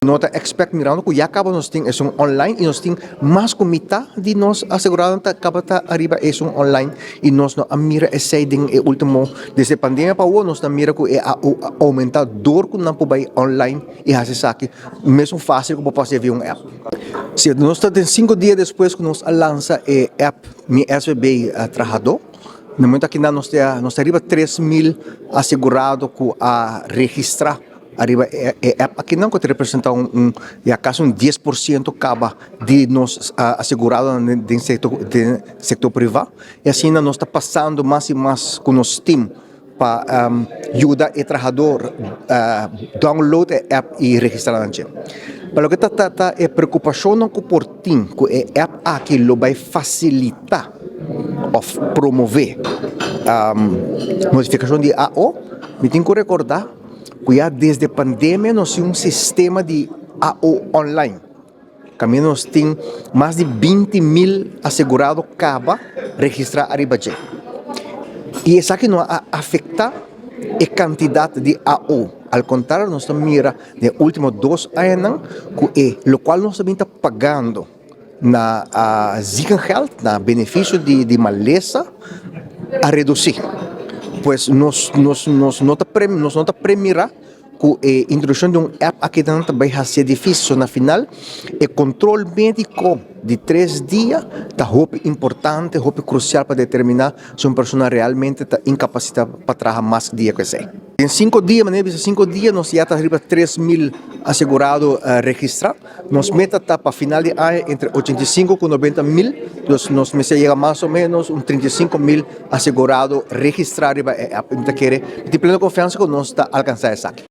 no ta expect mirando ku ya kaba nos tin esun online i nos tin mas ku mitá di nos aseguradonan ta kaba ta ariba esun online i nos no a mira esei den e ultimo desde pandemia pa awor nos ta mira ku e a oumentá dor ku nan por bai online i hasi esaki mesun fásil ku bo por hasi via un app. Si nos ta den 5 dia despues ku nos a lansa e app Mi SVB Trahadó. Na momento aki nan nos ta riba 3000 asegurado ku a registrá ariba e app aki nan ku ta representá un ya kasi un 10% kaba di nos aseguradonan den sektor privá. I asina nos ta pasando mas i mas ku nos team pa yuda e trahadó download e app i registrá nan dje. Pa loke ta trata e preokupashonnan ku por tin ku e app aki lo bai fasilitá òf promové notifikashon di AO, mi tin ku rekordá ku ya desde pandemia nos tin un sistema di AO online. Kaminda nos tin mas di 20.000 asegurado kaba registrá ariba dje. I esaki no a afektá e kantidat di AO. Al kontrario, nos ta mira den último 2 añanan ku e lokual nos ta pagando na ziekengeld, na benefisio di malesa, a redusí. Pues nos no ta premirá ku e introdukshon di un app aki nan ta bai hasi difísil. So na final e kontrol médiko di 3 dia ta hopi importante, hopi krusial pa determiná si un persona realmente ta inkapasitá pa traha mas dia ku esei. Den 5 dia, manera bisa 5 dia, nos ya ta riba 3000 asegurado registrá. Nos meta ta pa final di aña entre 85 ku 90 mil, dus nos mester yega mas o ménos un 35 mil asegurado registrá riba e app. Mi ta kere, mi tin pleno konfiansa ku nos ta alkansá esaki.